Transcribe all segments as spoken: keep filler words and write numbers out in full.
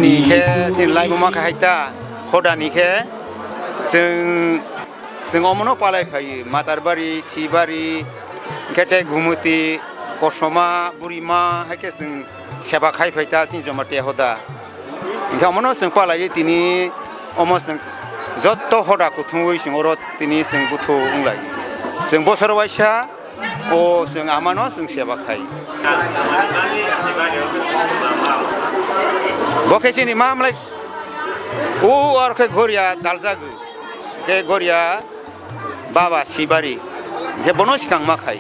Ni khe chini laibuma khe hai ta, hoda ni khe chwng, chwng omono palai phaio, Matarbari, Sibari, hwnkhe tei Gumuti, Kosoma, Burima, hai khe chwng seba khai phai ta chini Jamatia hoda. Hwnkhe omono chwng palaiwi tini omo chwng jotto hoda kuthumwi chwng oro tini chwng buthu wng lai. Chwng bosor waisa o chwng amano chwng seba khai. Bo khe chini ma mlai o ar khe Goria daljagwi. Khe Goria Baba Sibari. Hwnkhe bono swkang ma khai.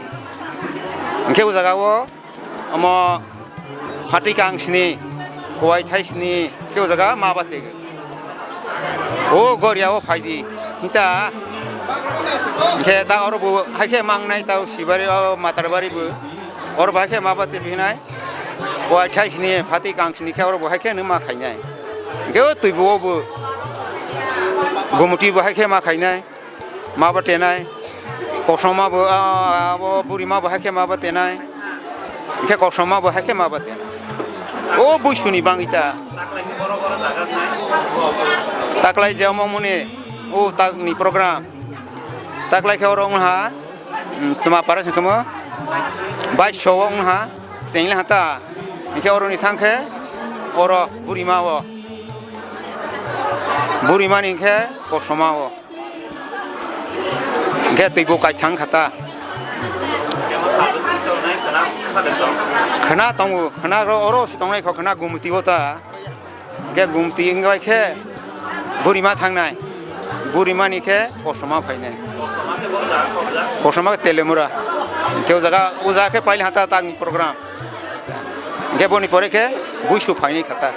Hwnkhe o jaga o omo phatwi kang sini, kuwai thai sini, khe o jaga ma bate. O Goria o phaidi, hinta. Hwnkhe ta oro bo hai khe mangnai ta o Sibari o Matarbari bo. Oro bo hai khe ma bate hinai. Kuwai thai sini, phatwi kang sini khe oro bo hai khe no ma khainai. Hwnkhe o twi bo o bo. Gumuti bo hai khe ma khainai. Ma bo tenai, Kosoma bo, ah, abo Burima bo hai khe ma bo tenai, hwnkhe Kosoma bo hai khe ma bo tenai. O buisuni bangwi ta. Taklai je omo muni, o takni program. Taklai khe oro wngha, mm, tma para se kamo, baiso o wngha, chengli hata. Hwnkhe oroni thang khe, oro Burima o. Burimani hwnkhe Kosoma o. Hwnkhe twi bo kaithang kha ta. Khwna tongo, khwna ro-, oro se tongnai kho, khwna Gumti o ta. Hwnkhe Gumti wng bai khe Burima thangnai. Burimani khe Kosoma phainai. Kosoma khe Telemura. Hwnkhe o jaga, o jaga khe pailai ha ta tangni program. Hwnkhe boni pore khe Buisu phainai kha ta.